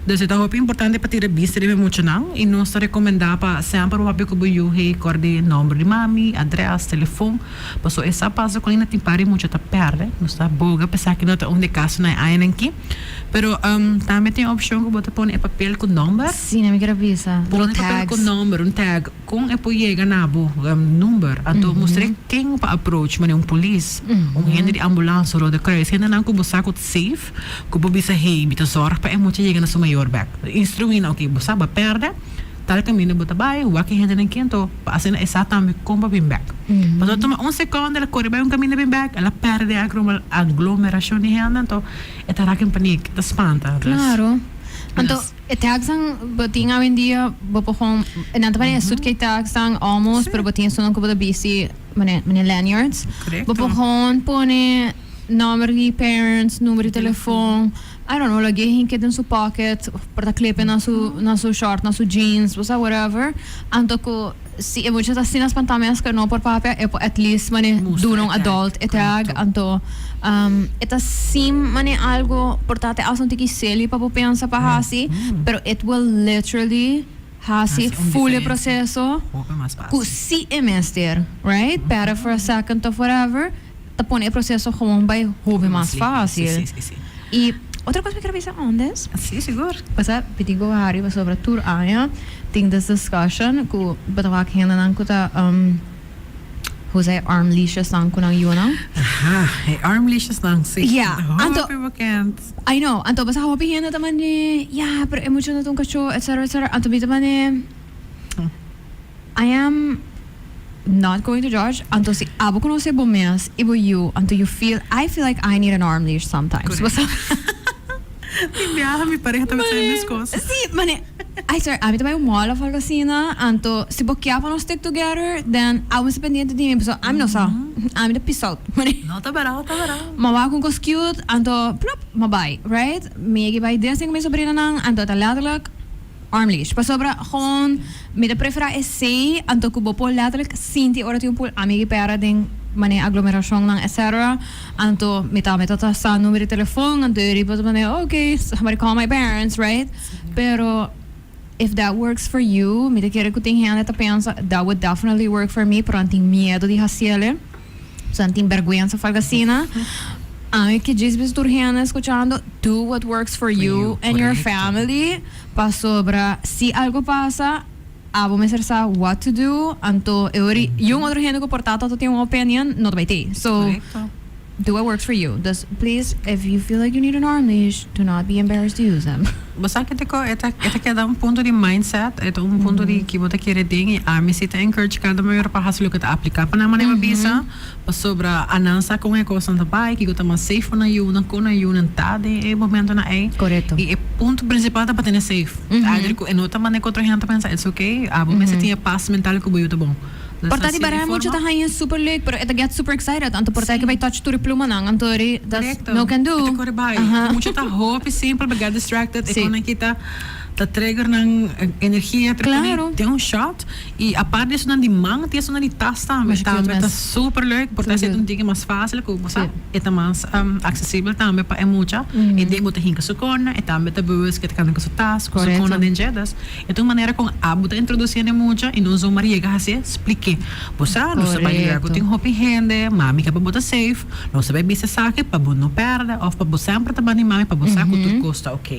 Speaker 2: Dus e ta hopi importante pa tira bista riba e muchanan i nos ta rekomendá pa semper bo papia ku bo yu hey kòrda e nòmber di mami, adrès, telefon, paso e sa pasa ku ainda tin par di mucha ta pèrdè, nos ta boga pa esaki no ta un di e kasonan e añanan aki, pero tambe tin e opshon ku bo ta pone e papel ku nòmber.
Speaker 1: Sí, mi kier a bisa.
Speaker 2: Pone e papel ku nòmber, un tag. Kon e por yega na bo number? Anto mustr'é ken pa approach, manera un polis, un hende di ambulans, Rode Kruis, hendenan ku bo sa ku ta safe, ku por bisa hey, mi ta zòrg pa e mucha yega na su mayor bèk. Instruí nan, oke, bo sa bo a pèrdè, tal kaminda bo ta bai, wak e hendenan ken, anto pa asina e sa tambe kon pa bin bèk. Pasobra tuma un sekònde el a kore bai un kaminda bin bèk, el a pèrdè den aglomerashon di hende, anto e ta raka en panik, e ta spanta.
Speaker 1: Klaro. Anto e tagsnan bo tin awendia bo por gewoon nan ta manera suitcase tagsnan almost pero bo tin esunnan ku bo ta bisti manera manera lanyards. Bo por gewoon pone nomber di parents, number di telefon, I don't know lag'é hinke den su pocket por ta clip na su na su short na su jeans bo sa whatever anto ku si e mucha ta asina spantá mes ku e no por papia e por at least manera duna un adult e tag anto e ta sim manera algo por ta te hasta un tiki silly pa bo pensa pa hasi pero it will literally hasi full e proceso ku si e mester right pera for a second of whatever ta pone e proceso gewoon bai hopi mas facil y otro cos mi kier bisa on this
Speaker 2: Si, sigur.
Speaker 1: Pasa mi tin cu hari pasobra tur aña tin this discussion cu bo ta wak hendenan cu ta usa e arm leashes nan cu nan yunan.
Speaker 2: Aha, e arm leashes nan, si.
Speaker 1: Yeah, anto.
Speaker 2: Hopi bekend.
Speaker 1: I know, anto pasa hopi hende ta mane, ya, pero e mucha no ta un cacho, etcetera, etcetera. Anto mi ta mane. I am not going to judge, anto si abo conoce bo mes y bo yu, anto you feel, I feel like I need an arm leash sometimes. Bo sa?
Speaker 2: Tin biaha mi pareha ta bisa e mes cos.
Speaker 1: Si, mane, I swear, ami ta bay un mall of algo asina, anto si bo kia pa nos stick together, then abo mester pendiente di mi, pasobra ami no sa, ami ta piss out, mane.
Speaker 2: No, ta bera, ta bera.
Speaker 1: Ma wak un cos cute, anto plup, ma bay, right? Mi yega bay Disney cu mi sobrinanan, anto ta letterlijk. Arm leash. Pasobra gewoon mi ta prefera esey anto cu bo por letterlijk sinti ora tin un pul ami ki pera den manera aglomeracionnan etc. Anto mi tambe ta ta sa numero di telefon anto e riba ta manera ok somebody call my parents right pero if that works for you mi ta kere cu tin hende ta pensa that would definitely work for me pero nan tin miedo di haciele. Nan tin bergwensa of algo asina. Ami ke djis bisa tur hende escuchando, do what works for you and your family, pasobra si algo pasa, abo mester sa what to do, anto e ora y un otro hende cu por ta ta tin un opinion, no ta bay tey. So, do what works for you. Dus, please, if you feel like you need an arm leash, do not be embarrassed to use them.
Speaker 2: Bo sa ke tiko? E ta e ta keda un punto di mindset, e ta un punto di ki bo ta kere den i ami si ta encourage kada mayor pa hasi loke ta apliká pa nan manera bisa, pasobra anan sa kon e kosnan ta bai, kiko ta mas safe pa nan yunan, kon nan yunan ta den e momentonan ei.
Speaker 1: Korekto.
Speaker 2: I e punto prinsipal ta pa tene safe. Either ku e no ta manera ku otro hende ta pensa, it's okay, abo mester tin e pas mental ku bo yu ta bon.
Speaker 1: Por ta di baraya mucha ta haña super leuk pero e ta get super excited anto por ta ke bai touch tur e plumanan anto ri that's no can do.
Speaker 2: E ta kore bai. Mucha ta hopi simpel pa get distracted e konan kita. Ta trigger nan energia tin un shot y aparte di esunnan di man tin esunnan di tas tambe tambe ta super leuk por ta esei un tiki mas facil cu bo sa e ta mas accesibel tambe pa e mucha e den bo ta hinca su corner e tambe ta bewust cu e ta cana cu su tas cu su corner den dje dus e ta un manera con abo ta introduci na e mucha y no zomaar yega hacié spliké bo sa nos ta bay lugar cu tin hopi hende mami ke pa bo ta safe nos ta bay bisa esaki pa bo no perde of pa bo semper ta banda di mami pa bo sa cu tur cos ta ok.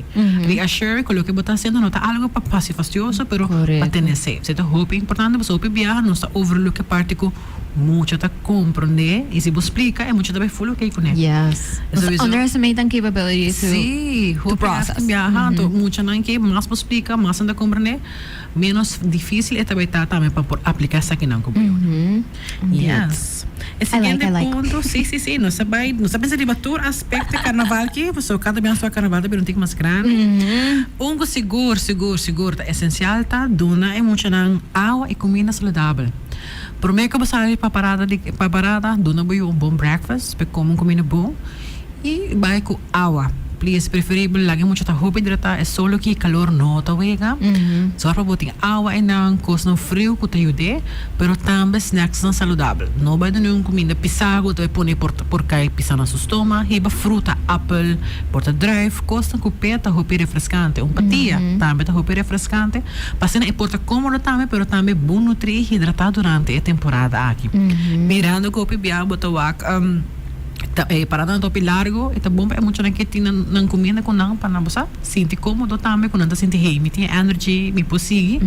Speaker 2: Reassure cu loke bo ta haciendo no ta algo pa haci fastioso pero pa tene safe. Esey ta hopi importante pasobra hopi biaha nos ta overlook e parti cu mucha ta comprende y si bo splica e mucha ta bay full ok cune.
Speaker 1: Yes. Nos ta underestimate nan capability to
Speaker 2: Si, hopi
Speaker 1: process.
Speaker 2: biaha anto muchanan ke mas bo splica mas nan ta comprende menos dificil e ta bay ta tambe pa por aplica esakinan cu bo yuna. Yes. E siguiente punto, si, si, si, nos a bai, nos a pensa riba tur aspecto di carnaval ki, pasobra cada biaha nos ta wak carnaval ta bira un tiki mas grandi. Un cu sigur, sigur, sigur ta esencial ta duna e muchanan awa y cuminda saludabel. Prome cu bo sali pa parada di, pa parada, duna bo yu un bon breakfast, pa e come un cuminda bon. Y bai cu awa. Please, preferibel laga e mucha ta hopi hidrata, e solo ki calor no ta wega. Zorg pa bo tin awa eynan, cosnan friu cu ta yud'é, pero tambe snacksnan saludabel. No bai duna un cuminda pisa cu ta bai pone por por cay pisa na su stoma. Hiba fruta, apel, por ta druif, cosnan cu p'e ta hopi refrescante. Un patia tambe ta hopi refrescante. Pa asina e por ta comodo tambe, pero tambe bon nutri y hidrata durante e temporada aki. Mirando cu hopi bia bo ta wak. Ta e paradanan ta hopi largo, e ta bon pa e muchanan ke tin nan nan kuminda ku nan pa nan bo sa sinti komodo tambe ku nan ta sinti hey mi tin e energy mi por sigui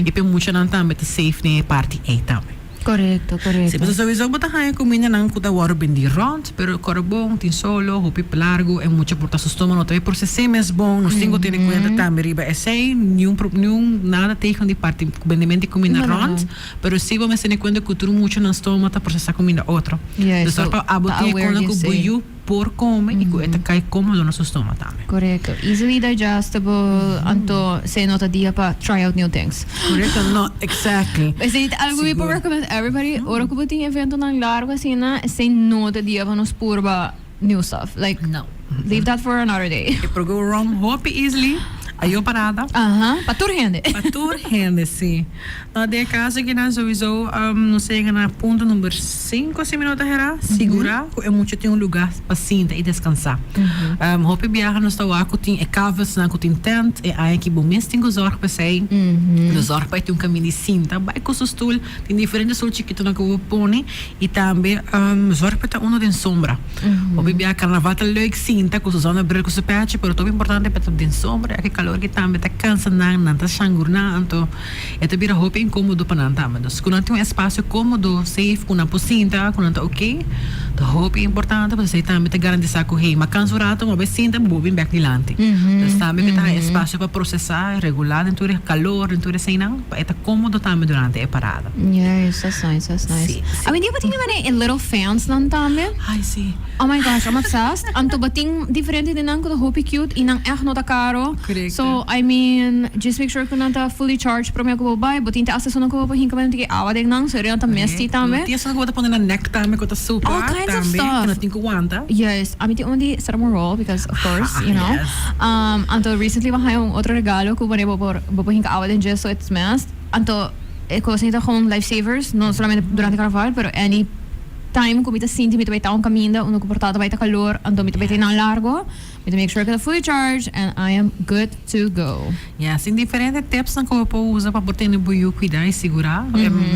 Speaker 2: i pa e muchanan tambe ta safe den e parti ei tambe.
Speaker 1: Korekto,
Speaker 2: Si,
Speaker 1: korekto.
Speaker 2: pasobra souiso bo ta haña kumindanan ku ta wòrdu bendí rònt pero kòrda bon tin solo hopi largo e mucha por ta su stoma no ta e proses'é mes bon nos tin ku tene kuenta tambe riba esei niun niun nada tegen di parti bendimento di kuminda rònt. Pero si bo mester tene kuenta ku tur mucha nan stoma ta prosesá kuminda otro.
Speaker 1: Yes,
Speaker 2: Dus
Speaker 1: so
Speaker 2: pa abo
Speaker 1: ta
Speaker 2: tin e
Speaker 1: aware
Speaker 2: kona
Speaker 1: di
Speaker 2: ku bo
Speaker 1: esei.
Speaker 2: yu por kome i ku e ta kai kómodo na su stoma tambe.
Speaker 1: Korekto. Easily digestible, anto esei no ta dia pa try out new things.
Speaker 2: Korekto, no, exactly.
Speaker 1: Esei ta algu mi por
Speaker 2: Sigur.
Speaker 1: recommend everybody, ora ku bo tin eventonan largu asina, esei no ta dia pa nos purba new stuff. Like,
Speaker 2: No.
Speaker 1: leave that for another day.
Speaker 2: E por go wrong hopi easily. Ayo parada.
Speaker 1: Aha, pa tur hende.
Speaker 2: Pa tur hende, si. No, den e caso aki nan souiso nos a yega na punto number cinco si mi no ta hera, sigura cu e mucha tin un lugar pa sinta y descansa. Hopi biaha nos ta wak cu tin e cafesnan cu tin tent, e aña aki bo mes tin cu zorg pa esey. Lo zorg pa e tin un caminda di sinta, bay cu su stoel, tin diferente stoel chikitonan cu bo por pone y tambe zorg pa e ta uno den sombra. Hopi biaha carnaval ta leuk sinta cu su zonnebril cu su pechi, pero topi importante pa e ta den sombra ya cu e calor aki tambe ta cansa nan, nan ta shangurna, anto. E ta bira hopi inkomodo pa nan tambe. Dus ku nan tin un espasio komodo, safe, ku nan por sinta, ku nan ta oke, ta hopi importante pasobra esei tambe ta garantisa ku hey, m'a kansa un rato, m'a bai sinta, bo bin bek dilanti. Dus tambe ku ta haña espasio pa prosesá, regulá den tur e kalor, den tur eseinan, pa e ta komodo tambe durante e parada.
Speaker 1: Yes, that's nice, that's nice.
Speaker 2: Sí, sí.
Speaker 1: Awendia bo tin manera e little fans nan tambe.
Speaker 2: Ay, sí.
Speaker 1: Oh my gosh, I'm obsessed. Anto bo tin diferente di nan ku ta hopi cute i nan ègt no ta karo.
Speaker 2: Correcto.
Speaker 1: So, I mean, just make sure ku nan ta fully charged promé ku bo bai. Bo tin te hasta esunnan ku bo por hinka bai un tiki awa den nan, so e nan ta misty tambe.
Speaker 2: Tin esunnan ku bo ta pone na nek tambe ku ta super
Speaker 1: All kinds of
Speaker 2: tambe,
Speaker 1: stuff.
Speaker 2: ku nan tin ku wanta.
Speaker 1: Yes, ami tin un di cinnamon roll because of course, you know.
Speaker 2: Yes.
Speaker 1: Anto recently mi a haña un otro regalo ku bo por bo por hinka awa den dje so it's mist. Anto e kosnan ta gewoon life savers, no solamente durante carnaval, pero any time ku mi ta sinti mi ta bai ta un kaminda unda ku por ta ta bai ta kalor, anto mi ta bai ta nan largo. Mi ta make sure ku ta fully charged and I am good to go.
Speaker 2: Yes, tin diferente tipsnan ku bo por usa pa por tene bo yu kuidá i sigurá.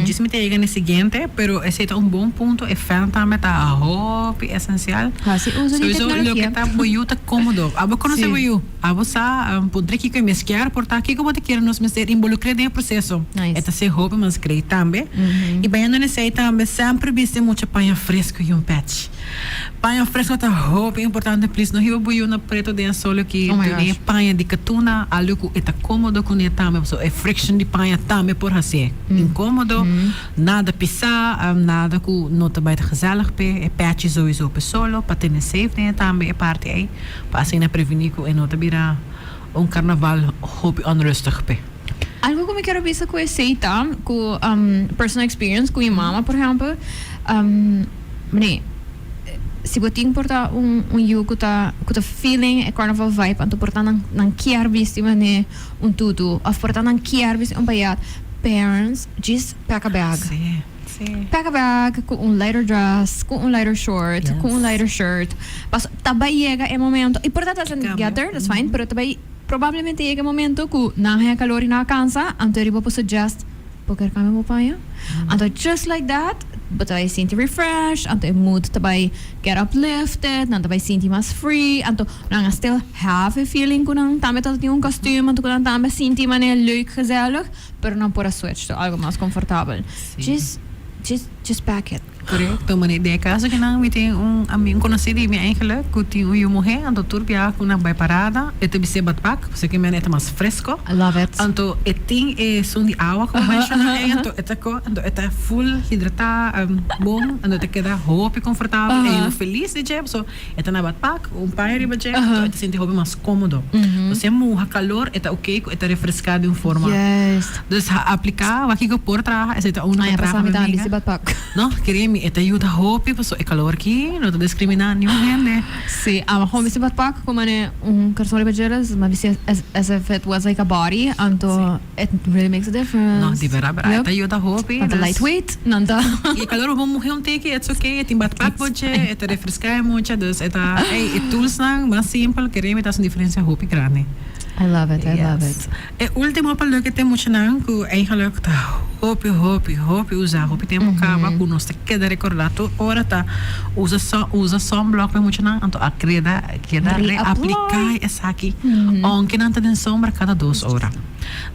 Speaker 2: Djis mi ta yega na e siguiente, pero esei ta un bon punto. E fan tambe ta hopi esensial.
Speaker 1: Hasi uso di
Speaker 2: Souiso
Speaker 1: teknologia.
Speaker 2: loke ta bo yu ta kómodo. Abo konosé bo yu. Abo sa puntra kiko e mes kier por ta kiko bo ta kier nos mester involukr'é den e proseso.
Speaker 1: Nice.
Speaker 2: E ta ser hopi mas great tambe. I bayendo na esei tambe semper bisti mucha paña fresku i un pèch. Paña fresco ta hopi importante please no hiba bo yu na preto den e sol aki
Speaker 1: Oh my
Speaker 2: dune e
Speaker 1: gosh.
Speaker 2: paña di katuna algo ku e ta komodo kuné tambe pasobra e friction di paña tambe por hasié inkomodo nada pisá nada ku no ta bai ta gezellig p'e e pèchi souiso p'e solo pa tene safe den e tambe e parti ei pa asina prevení ku e no ta bira un karnaval hopi onrustig p'e.
Speaker 1: Algo ku mi kier a bisa ku esei ta ku personal experience ku mi mama por ehempel. Mane, Si bo tin por ta un un yu ku ta ku ta feeling e carnaval vibe anto por ta nan nan kier bisti manera un tutu of por ta nan kier bisti un payat, parents djis pack a bag.
Speaker 2: Sí, sí.
Speaker 1: Pack a bag ku un lighter dress, ku un lighter short, ku un
Speaker 2: Yes.
Speaker 1: lighter shirt. Paso ta bai yega e momento y por ta doesn't
Speaker 2: Cambio.
Speaker 1: get there, that's fine, pero ta bai probablemente yega e momento ku nan haña calor y nan a cansa, anto riba bo suggest Bo ker cambia bo paña? Anto just like that bo ta bai sinti refreshed, anto e mood ta bai get uplifted, nan ta bai sinti mas free, anto nan a still have e feeling cu nan tambe ta tin un kostuum, anto cu nan tambe a sinti manera leuk, gezellig, pero nan por a switch to algo mas comfortabel. Just, just, just pack it.
Speaker 2: Korekto, mane den e kaso kinan mi tin un ami un konosí di mi eigenlik ku tin un yu muhé anto tur biaha ku nan bai parada e ta bis'é badpak pasobra ke mene e ta mas fresko
Speaker 1: I love it.
Speaker 2: anto e tin e sun di awa ku bo menshoná ei anto e ta ko anto e ta full hidratá bon anto e ta keda hopi konfortabel e yu felis di dje pasobra e ta na badpak un paña riba dje anto e ta sinti hopi mas kómodo pasobra si e muha kalor e ta oke ku e ta refreská di un forma Dus ha apliká wak kiko por traha, esei ta unu ku
Speaker 1: Aña
Speaker 2: traha
Speaker 1: pasá
Speaker 2: mi
Speaker 1: mi ta
Speaker 2: amiga.
Speaker 1: bisti badpak.
Speaker 2: No, kere mi, e ta yuda hopi pasobra e kalor aki no ta diskriminá niun hende.
Speaker 1: Sí, amo gewoon bisti badpak ku mane un karson riba djere, mi a bisti as as if it was like a body, anto it really makes a difference.
Speaker 2: No, di bèrdat bèrdat, e
Speaker 1: Yep.
Speaker 2: ta yuda hopi.
Speaker 1: Nan ta
Speaker 2: Dus
Speaker 1: lightweight, nan ta.
Speaker 2: I e kalor bo muhé un tiki, it's okay, e tin badpak bo dje, e ta refreská e mucha, dus e ta, ey, e toolsnan mas simpel, kere mi ta hasi un diferensia hopi grandi.
Speaker 1: I love it, I love
Speaker 2: Yes.
Speaker 1: it.
Speaker 2: E ultimo pa loke te muchanan ku eigenlik ta hopi hopi hopi usa hopi tempu kaba ku nos ta keda rekorda tur ora ta usa sun usa sunblock pa e muchanan anto a kreda keda reapliká esaki ounke nan ta den sombra kada dos ora.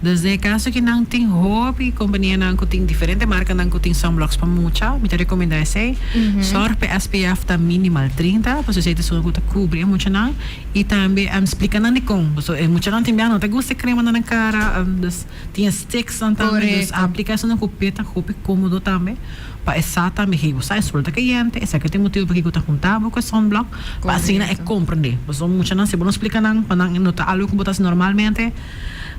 Speaker 2: Dus den e kaso ki nan tin hopi kompanianan ku tin diferente markanan ku tin sunblocks pa mucha mi ta rekomendá esei sòrg pa e SPF ta minimal 30 pasobra esei ta esun ku ta kubri e muchanan. I tambe splika nan dikon. Pasobra e muchanan tin bia no ta gusta e krema na nan kara, dus tin e sticksnan tambe. Dus aplika esun nan ku pie ta hopi komodo tambe pa e sa tambe hey bo sa e sol ta kayente, esaki ta e motibu pakiko ta hunta bo ku e sunblock pa asina e komprende. Pasobra muchanan si bo no splika nan pa nan no ta algu ku bo ta hasi normalmente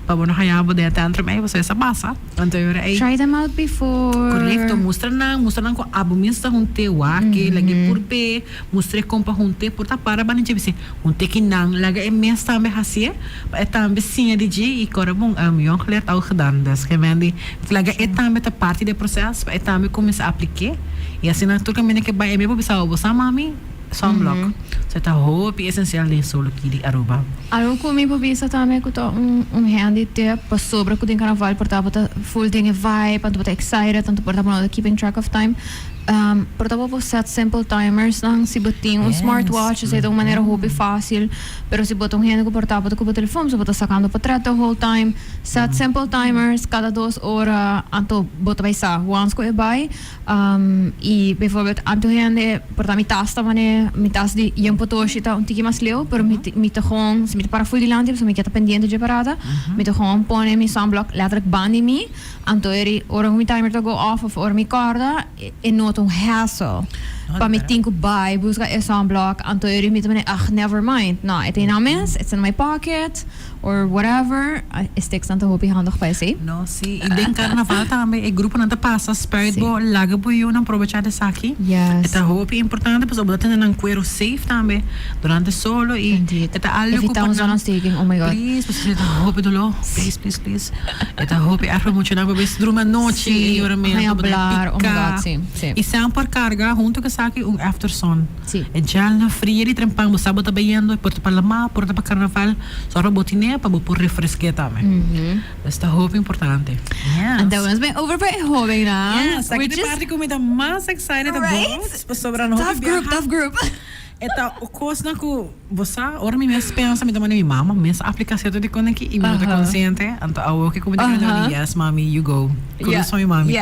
Speaker 2: pa bo no haña bo den e tantrum ey pasobra esa pasa. Anto e ora ey.
Speaker 1: Try them out before.
Speaker 2: Korekto, mustra nan, mustra nan ku abo mes ta hunte wak-e, lag'e purp'e. Mustr'é kon pa hunt'é por ta para banda dje bis'é, Hunt'é ki nan, laga e mes tambe hasié, pa e tambe siña di dje i kore bon. Jong geleerd oud gedaan. Dus ke men di, laga e tambe ta parti di e proses, pa e tambe kuminsá aplik'é. I asina tur kaminda ke bai e mes por bisa, Bo sa mami, sunblock. So e ta hopi esensial den solo ki di Aruba.
Speaker 1: Algo ku mi por bisa tambe ku ta un un handy tip pasobra ku den karnaval por tabata full den e vibe, anto bo ta excited, anto por ta bo no ta keeping track of time. Por ta bo por set simple timers nan si bo tin un smartwatch esei ta un manera hopi fácil pero si bo ta un hende ku por ta bo ta ku bo telefon so bo ta sakando potret the whole time set simple timers kada dos ora anto bo ta bai sa once ku e bai i bijvoorbeeld anto hende por ta mi tas ta mane mi tas di yen potoshi ta un tiki mas leu pero mi mi ta gewoon si mi ta para ful dilanti pasobra mi ke ta pendiente dje parada mi ta gewoon pone mi sunblock letterlijk banda di mi. Anto eri ora ku mi timer ta go off of ora mi kòrda, e no ta un hassle pa mi tin ku bai buska e sunblock. Anto eri mi ta mane, ugh, never mind. No, e ta einan mes, it's in my pocket or whatever. E sticksnan ta hopi handig pa esei.
Speaker 2: No, si. I den karnaval tambe e gruponan ta pasa spuit bo, laga bo yunan probechá di esaki.
Speaker 1: Yes.
Speaker 2: E ta hopi importante pasobra bo ta tene nan kuero safe tambe durante solo i
Speaker 1: Indeed.
Speaker 2: e ta algo ku
Speaker 1: Evitá
Speaker 2: pa
Speaker 1: un
Speaker 2: nan.
Speaker 1: zonneontsteking, oh my God.
Speaker 2: Please, pasobra e ta hopi doló. Please, please, please. E ta hopi erg pa muchanan pa bes drumi anochi
Speaker 1: Sí,
Speaker 2: e yoramentu,
Speaker 1: haña
Speaker 2: bo ta
Speaker 1: blar, oh my
Speaker 2: pica.
Speaker 1: God, sí, sí.
Speaker 2: I semper carga hunto cu esaki un after sun.
Speaker 1: Sí.
Speaker 2: E gel na fria di trempan bo sa bo ta bayendo, por ta pa lama, por ta pa carnaval, zorg pa bo tine pa bo por refresque tambe. Dus ta hopi importante. Yes.
Speaker 1: Anto nos bay over pa e hobennan.
Speaker 2: Yes, aki
Speaker 1: which
Speaker 2: ta e
Speaker 1: is
Speaker 2: parti cu mi ta mas excited about,
Speaker 1: Right?
Speaker 2: pasobra no hopi
Speaker 1: Tough group,
Speaker 2: biaha.
Speaker 1: tough group.
Speaker 2: E ta kosnan ku bo sa, ora mi mes pensa mi ta manda mi mama mes aplika sierto di kon aki i mi no ta konsiente, anto awor ke ku mi ta grandi mi di yes mami you go, kudos pa mi mami.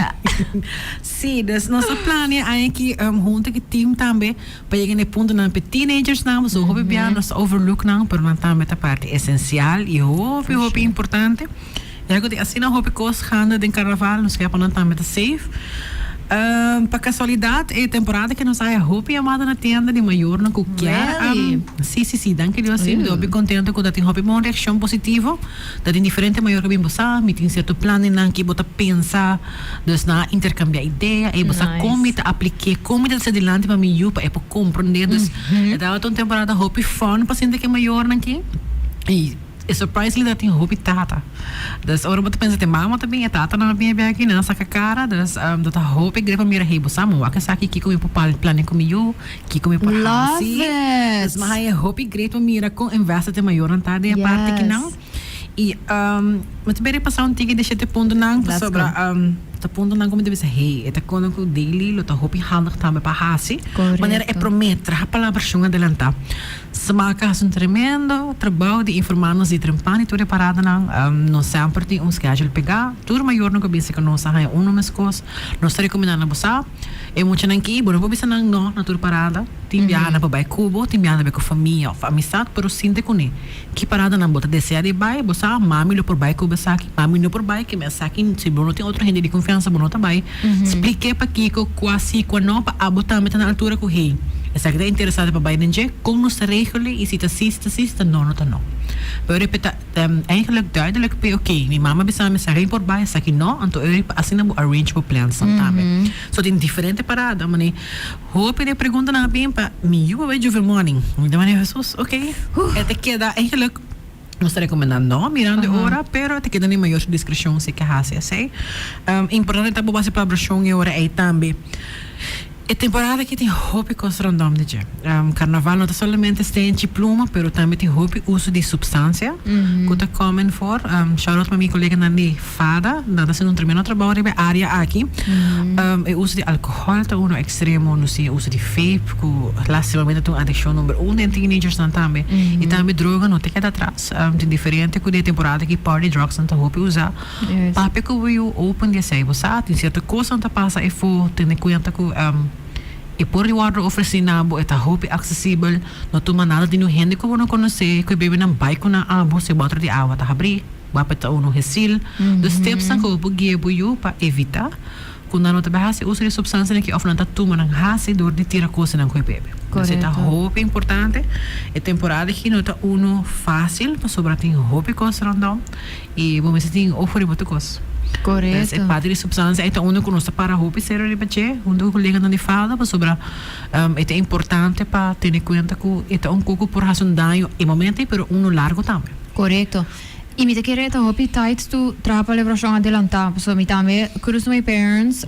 Speaker 2: Si, dus nos ta plania aña aki hunto ku e team tambe pa yega na e puntonan pa e teenagersnan, pasobra hopi bia nos ta overlook nan pero nan tambe ta parti esensial i hopi hopi importante. Ya ku tin asina hopi kos ganda den karnaval nos ke pa nan tambe ta safe. Pa casualidad, e temporada cu nos haya hopi yamada na tienda di mayornan cu kier.
Speaker 1: Really?
Speaker 2: Si, danki Dios, si. Mi hopi contento cu ta tin hopi bon reaccion positivo. Ta tin diferente mayor cu bin bo sa, mi tin cierto planennan cu bo ta pensa, dus nan a intercambia idea, ey bo sa con mi ta aplik'é, con mi ta haci adelante pa mi yu pa e por comprende. Dus e tabata un temporada hopi fun pa sinti cu e mayornan aki. Y e surprisingly ta tin hopi tata. Dus ora bo ta pensa te mama ta bin, e tatanan a bin e biaha aki, nan a saca cara. Dus ta ta hopi great pa mira, hey, bo sa mi wak esaki, kico mi por planea cu mi yu, kico mi por
Speaker 1: Love
Speaker 2: haci.
Speaker 1: It!
Speaker 2: Dus mi haya hopi great pa mira con invested e mayornan ta den e parti kinan. Y mi ta bere pasa un tiki di shete puntonan
Speaker 1: Let's go.
Speaker 2: pasobra ta puntonan cu mi ta bisa, hey, e ta kono cu daily lo ta hopi handig tambe pa haci. Manera e prome traha palabracion adelanta. Smaak a haci un tremendo trabao di informa nos di trempan di tur e paradanan. Nos semper tin un schedule pega. Tur mayornan cu bisa cu nos a haya uno mescos, nos ta recomenda nan bo sa e muchanan ki bo no por bisa nan no na tur parada. Tin biaha nan por bay cu bo, tin biaha nan bay cu famia of amistad, pero sinti cune. Ki paradanan bo ta desea di bai? Bo sa, mami lo por bai ku bo esaki, mami no por bai ku mi esaki. Si bo no tin otro hende di konfiansa, bo no ta bai. Splik'é pakiko, kua si, kua no, pa abo tambe ta na altura ku, hey, esaki ta interesante pa bai den dje, kon nos ta regel'é i si ta si, si ta si, si ta no, no ta no. Pero e ta eigenlijk duidelijk p'e, oké, mi mama bisa mi esaki mi por bai, esaki no, anto e pa asina bo arrange bo plansnan tambe. So tin diferente parada, manera. Hopi di e preguntanan a bin pa mi yu a bai Juve Morning. Mi ta manda Jesus, ok. E ta keda eigenlijk, nos ta recomenda no mirando e ora, pero e ta keda na e mayor su discreción si ke haci esey. Importante ta bo basa palabracion e ora ey tambe. E temporada aki tin hopi cos rondom di dje. Carnaval no ta solamente stenchi pluma, pero tambe tin hopi uso di substancia cu ta common for. Shout out pa mi coleganan di. Fada, nan ta haciendo un tremendo trabou riba e area aki. E uso di alcohol ta uno extremo, nos tin e uso di vape cu lastimamente ta un adiccion number un den teenagersnan tambe. Y tambe droga no ta keda atras. Tin diferente cu den e temporada aki party drugs nan ta hopi usa. Papia cu bo yu open di esey, bo sa tin cierto cosnan ta pasa efo, tene cuenta cu e por wordo ofreci na bo, e ta hopi accesibel, no tuma nada di niun hende cu bo no conoce, cu e bebenan bay cu nan abo si e boter di awa ta habri. Wak ta unu hesil. Dus stepsnan ku bo por guia bo yu pa evitá ku nan no ta bai hasi uso di supstansianan aki òf nan ta tuma nan hasi dor di tira kosnan ku e bebe. Dus e ta hopi importante. E temporada aki no ta unu fásil pasobra tin hopi kos rondom i bo mester tin ojo riba tur kos. Dus e parti di supstansia ei ta unu ku nos ta para hopi serio riba dje huntu ku koleganan di falda pasobra e ta importante pa tene kuenta ku e ta un kos ku por hasi un daño e momento ei pero unu largu tambe.
Speaker 1: Korekto. I mi ta kere ta hopi tijd to traha palabrashon adelantá, pasobra mi tambe kudos to my parents,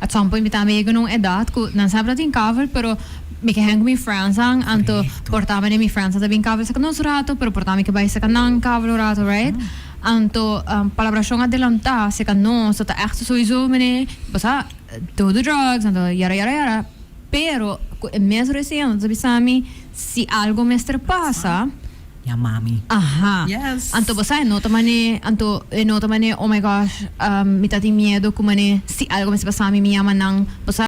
Speaker 1: at some point mi tambe yega na un edat ku nan semper ta tin kavel, pero mi ke hang ku mi friendsnan, anto por ta manera mi friendsnan ta bin kavel saka nos rato, pero por ta mi ke bai saka nan kavel un rato, right? Anto palabrashon adelantá seka nos ta ègt souiso manera bo sa don't do drugs, anto yara yara yara, pero ku e mes resiendo ta bisa mi si algo mester pasa.
Speaker 2: Ya mami.
Speaker 1: Aha.
Speaker 2: Yes.
Speaker 1: Anto bo sa e no ta mane, anto e no ta mane, oh my gosh, mi ta tin miedo ku mane si algo mester pasa mi, mi yama nan. Bo sa.